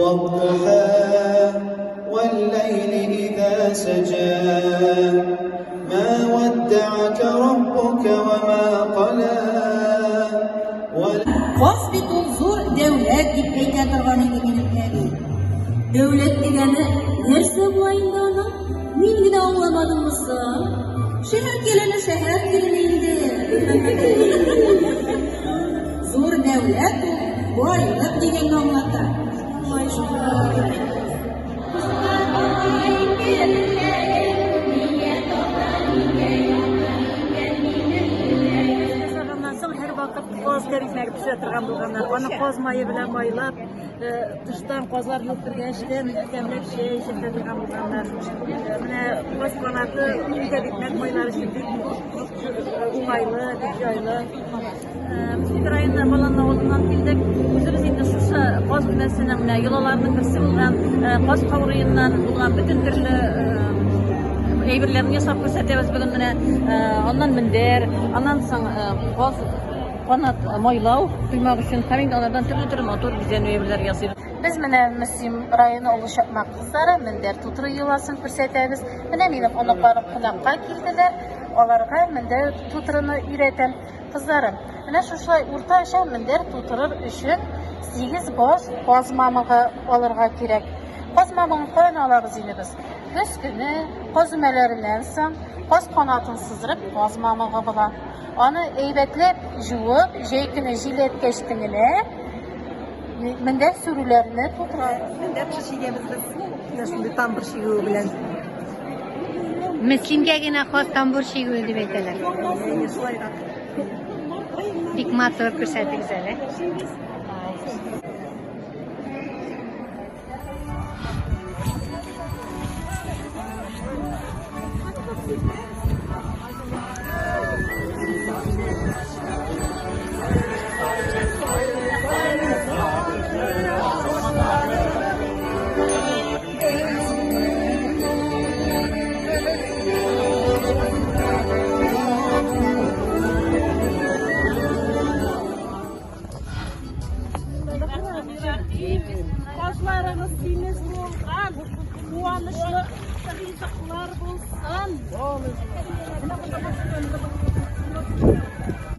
والضحى والليل إذا سجى ما ودعك ربك وما قلى. Каз бит ул зур дәүләт дип әйтә торган иде минем әби. Дәүләт дигәне нәрсә була инде аның? Мин генә аңламадыммы соң? Шәһәр килене шәһәр килене инде. Зур дәүләт ул байлык дигәнне аңлата. Шулай шулай. Ясаганнан соң һәрвакыт каз тәбикмәге пешерә торган булганнар. Аны каз мае белән майлап, тыштан казлар юып кергәчтән тәмләп чәй эчертә торган булганнар. Менә каз канаты тәбикмәк майлар өчен бик уңайлы, бик җайлы. Без районда Балан авылыннан килдек. Үзебез инде шушы каз өмәсенең менә йолаларының берсе булган каз каурыеннан булган бөтен төрле әйберләрне ясап күрсәтәбез бүген менә. Аннан мендәр, аннан соң каз канат майлау коймак өчен һәм инде алардан төрле-төрле матур бизәнү әйберләре ясыйбыз. Без менә Мөслим районы Олы Чакмак кызлары мендәр тутыру йоласын күрсәтәбез. Менә минем оныкларым кунакка килделәр. Аларга мендәр тутыруны өйрәтәм. Кызларым, менә шушылай уртача мендәр тутырыр өчен 8 баш каз мамыгы алырга кирәк. Каз мамыгын каян алабыз инде без? Көз көне каз өмәләреннән соң каз канатын сыздырып каз мамыгы була. Аны әйбәтләп җуып, җәй көне җилләткәч генә мендәр сүрүләрне тутыра. Мендәр тышы чигәбез без. Менә шундый тамбур чигүе белән. Мөслимгә генә хас тамбур чигүе дип әйтәләр. Әйе, шулайрак. Бик матур күрсәтегез әле.